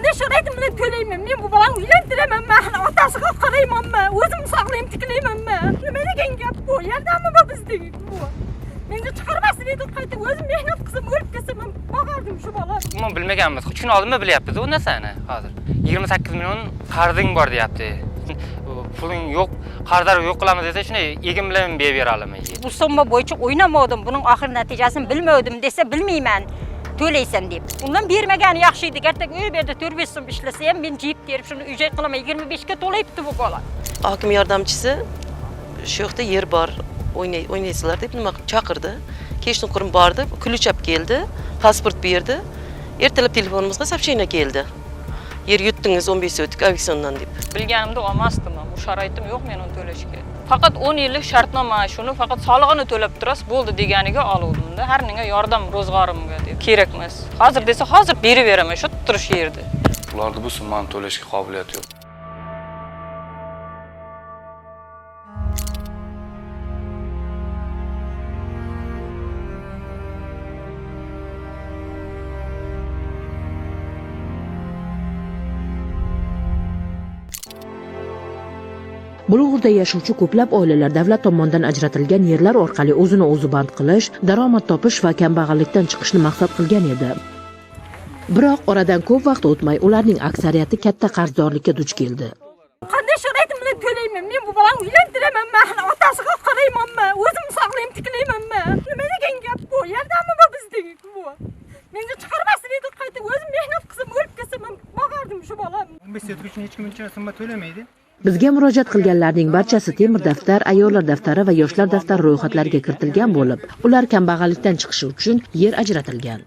Qanday sharoitim bilan to'layman? Men bu bolani uylantiramanmi? Otasiga qaraymanmi? O'zim sog'lig'im tiklaymanmi? Nima degan gap bu? Yordammi bu bizdagi bu? Menga chiqarmasin edi, qayta o'zim mehnat qilsam o'lib ketsam ham boqardim shu bolani. Umuman bilmaganmiz. 3 kun oldinmi bilyapmiz u narsani hozir. 28 million qarzing bor deyapti. Puling yo'q, qarzdor yo'q qilamiz desa, shuni egin bilan berib beralimi? Bu summa bo'yicha o'ynamadim, buning oxir natijasini bilmadim desa bilmayman. To'laysan deb. Undan bermagani yaxshi edi. Ertaga u yerda 4-5 so'm ishlasa ham men jiyib terib shuni uyjay qilaman. 25 ga to'layibdi bu bola. Hokim yordamchisi shu yoqda yer bor, o'ynaysizlar deb nima qilib chaqirdi. Kechqurun bordi, ключ olib keldi, pasport berdi. Ertalab telefonimizga сообщение keldi. Yer yutdingiz 15 sotik auksiondan deb. Bilganimda olmasdim, bu sharoitim yo'q men uni to'lashga. Faqat 10 yillik shartnoma, shuni faqat solig'ini to'lab turasiz, bo'ldi deganiga oluvdim-da. Har ninga yordam ro'zg'orimga deb. Kerak emas. Hozir desa hozir berib beraman shu turish yerda. Ularda bu summani to'lashga qobiliyati yo'q. Bulung'urda yashovchi ko'plab oilalar davlat tomonidan ajratilgan yerlar orqali o'zini o'zi band qilish, daromad topish va kambag'allikdan chiqishni maqsad qilgan edi. Biroq oradan ko'p vaqt o'tmay ularning aksariyati katta qarzdorlikka duch keldi. Qanday sharoitim bilan to'layman? Men bu bolani uylantiramanmi? Otasiga qaraymanmi? O'zim sog'lig'im tiklaymanmi? Nima degan gap bu? Yordammi bu bizdagi bu? Menga chiqarmasin edi, qayta o'zim mehnat qilsam o'lib ketsam ham boqardim shu bolani. 15 sotik uchun hech kim uncha summa to'lamaydi. Bizga murojaat qilganlarning barchasi temir daftar, ayollar daftari va yoshlar daftari ro'yxatlariga kiritilgan bo'lib, ular kambag'allikdan chiqishi uchun yer ajratilgan.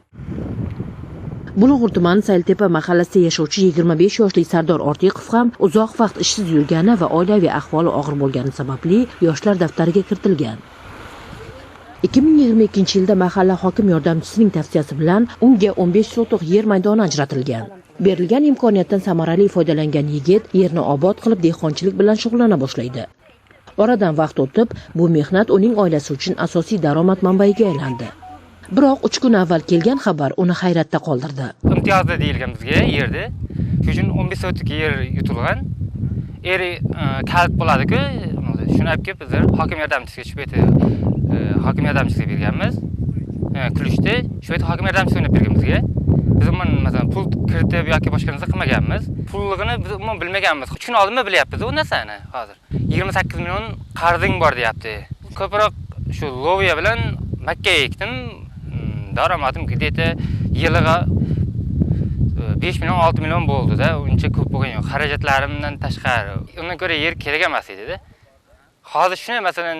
Bulung'ur tumani Sayltepa mahallasida yashovchi 25 yoshli Sardor Ortiqov ham uzoq vaqt ishsiz yurgani va oilaviy ahvoli og'ir bo'lgani sababli yoshlar daftariga kiritilgan. 2022-yilda mahalla hokim yordamchisining tavsiyasi bilan unga 15 sotix yer maydoni ajratilgan. Berilgan imkoniyatdan samarali foydalangan yigit yerni obod qilib dehqonchilik bilan shug'ullana boshlaydi. Oradan vaqt o'tib, bu mehnat uning oilasi uchun asosiy daromad manbaiga aylandi. Biroq 3 kun avval kelgan xabar uni hayratda qoldirdi. Imtiyozli deyilgan bizga yerda. Shuning uchun 15 sotik yer yutilgan. Eri kalit bo'ladi-ku, shuni olib kelib bizlar hokim yordamchisiga shu paytda hokim yordamchisiga berganmiz. Kulishdi. Shu paytda hokim yordamchisi o'ynab bergan bizga. Biz umuman masalan pul kiritib yoki boshqa narsa qilmaganmiz. Pullig'ini biz umuman bilmaganmiz. 3 kun oldinmi bilyapmiz u narsani hozir. 28 million qarzing bor deyapti. Ko'proq shu loviya bilan makka ekdim. Daromadim где-то yiliga 5 million 6 million bo'ldi-da. Uncha ko'p bo'lgan yo'q. Xarajatlarimdan tashqari. Undan ko'ra yer kerak emas edi-da. Hozir shuni masalan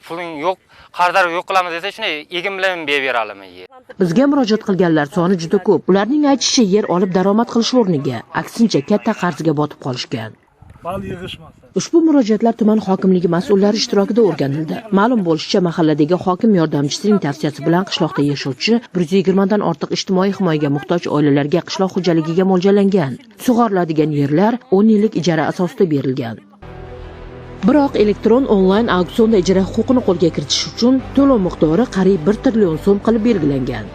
puling yo'q, qarzdor yo'q qilamiz desa, shuni egin bilan berib beralimi yer. Bizga murojaat qilganlar soni juda ko'p. Ularning aytishicha, yer olib daromad qilish o'rniga aksincha katta qarzga botib qolishgan. Bal yig'ishmasa. Ushbu murojaatlar tuman hokimligi mas'ullari ishtirokida o'rganildi. Ma'lum bo'lishicha, mahalladagi hokim yordamchisining tavsiyasi bilan qishloqda yashovchi 120 dan ortiq ijtimoiy himoyaga muhtoj oilalarga qishloq xo'jaligiga mo'ljallangan sug'oriladigan yerlar 10 yillik ijara asosida berilgan. Biroq elektron onlayn auksionda ijara huquqini qo'lga kiritish uchun to'lov miqdori qariyb 1 trillion so'm qilib belgilangan.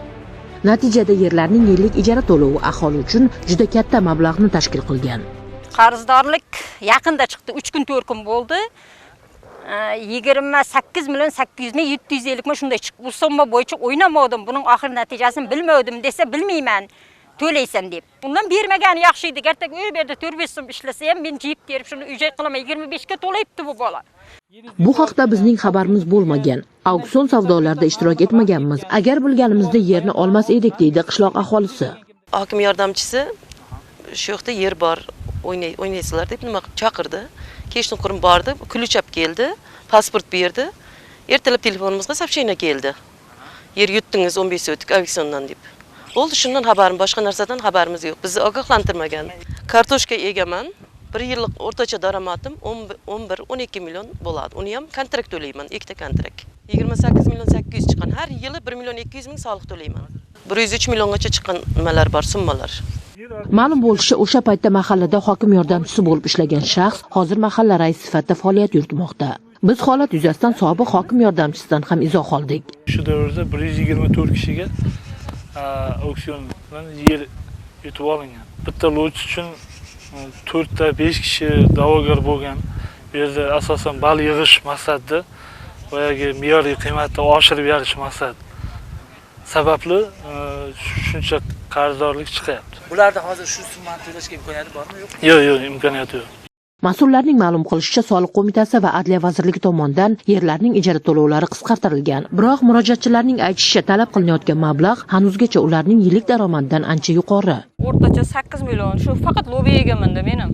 Natijada yerlarning yillik ijara to'lovi aholi uchun juda katta mablag'ni tashkil qilgan. Qarzdorlik yaqinda chiqdi, 3 kun 4 kun bo'ldi. 28 million 800 ming 750 ming shunday chiqdi. Bu summa bo'yicha o'ynamadim, buning oxir natijasini bilmadim desa bilmayman. To'laysan deb. Undan bermagani yaxshi edi. Ertaga u yerda 4-5 so'm ishlasa ham men jiyib terib shuni uyjay qilaman. 25 ga to'layibdi bu bola. Bu haqda bizning xabarimiz bo'lmagan. Auksion savdolarida ishtirok etmaganmiz. Agar bilganimizda yerni olmas edik, deydi qishloq aholisi. Hokim yordamchisi shu yoqda yer bor, o'ynaysizlar deb nima qilib chaqirdi. Kechqurun bordi, ключ olib keldi, pasport berdi. Ertalab telefonimizga сообщение keldi. Yer yutdingiz 15 sotik auksiondan deb. Bo'ldi, shundan xabarim, boshqa narsadan xabarimiz yo'q. Bizni ogohlantirmagan. Kartoshka egaman. Bir yillik o'rtacha daromadim 11-12 million bo'ladi. Uni ham kontrakt to'layman, ikkita kontrakt. 28 million 800 chiqqan. Har yili 1 million 200 ming soliq to'layman. 103 milliongacha chiqqan nimalar bor, summalar. Ma'lum bo'lishicha, o'sha paytda mahallada hokim yordamchisi bo'lib ishlagan shaxs hozir mahalla raisi sifatida faoliyat yuritmoqda. Biz holat yuzasidan sobiq hokim yordamchisidan ham izoh oldik. Shu davrda 124 kishiga auksion bilan yer yutib olingan. Bitta lot uchun 4 ta 5 kishi da'vogar bo'lgan. Bu yerda asosan ball yig'ish maqsadida, boyagi me'yoriy qiymatni oshirib berish maqsad sababli shuncha qarzdorlik chiqyapti. Bularda hozir shu summani to'lashga imkoniyati bormi, yo'qmi? Yo'q, imkoniyati yo'q. Mas'ullarning ma'lum qilishicha, Soliq qo'mitasi va Adliya vazirligi tomonidan yerlarning ijara to'lovlari qisqartirilgan. Biroq murojaatchilarning aytishicha, talab qilinayotgan mablag' hanuzgacha ularning yillik daromadidan ancha yuqori. O'rtacha 8 million. Shu faqat lobi egamanda menim.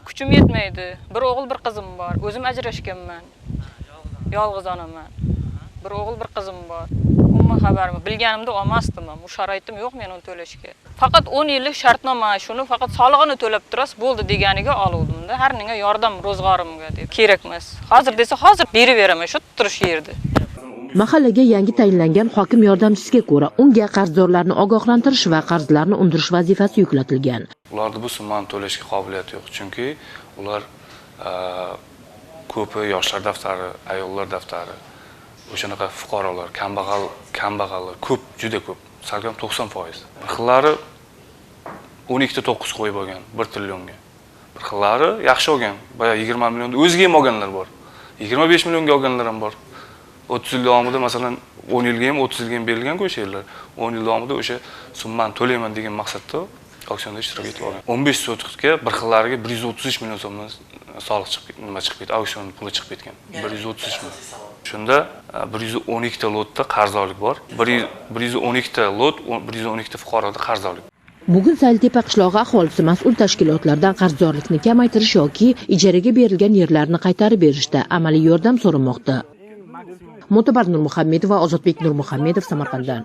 Kuchim yetmaydi. Bir o'g'il, bir qizim bor. O'zim ajrashganman. Yolg'iz onaman. Bir o'g'il, bir qizim bor. Umuman xabarim yo'q. Bilganimda olmasdim ham. U sharoitim yo'q men uni to'lashga. Faqat 10 yillik shartnoma, shuni faqat solig'ini to'lab turasiz, bo'ldi deganiga oluvdim-da. Har ninga yordam ro'zg'orimga deb. Kerak emas. Hozir desa hozir berib beraman shu turish yerda. Mahallaga yangi tayinlangan hokim yordamchisiga ko'ra, unga qarzdorlarni ogohlantirish va qarzlarni undirish vazifasi yuklatilgan. Ularda bu summani to'lashga qobiliyati yo'q, chunki ular ko'pi yoshlar daftari, ayollar daftari, o'shanaqa fuqarolar, kambag'al, kambag'allar ko'p, juda ko'p, salkam 90%. Bir xillari 12,9 qo'yib olgan 1 trillionga. Bir xillari yaxshi olgan, boya 20 millionda o'ziga ham olganlar bor. 25 millionga olganlar ham bor. 30 yil davomida, masalan, 10 yilga ham, 30 yilga ham berilgan-ku o'sha yerlar. 10 yil davomida o'sha summani to'layman degan maqsadda auksionda ishtirok etib olgan. 15 sotixga bir xillariga 133 million so'mdan soliq chiqib, nima chiqib ketdi, auksion puli chiqib ketgan. 133 million. Shunda 112 ta lotda qarzdorlik bor. 112 ta lot, 112 ta fuqaroda qarzdorlik. Bugun Sayltepa qishlog'i aholisi mas'ul tashkilotlardan qarzdorlikni kamaytirish yoki ijaraga berilgan yerlarni qaytarib berishda amaliy yordam so'ramoqda. Mo'tabar Nurmuhammedova, Ozodbek Nurmuhammedov, Samarqanddan.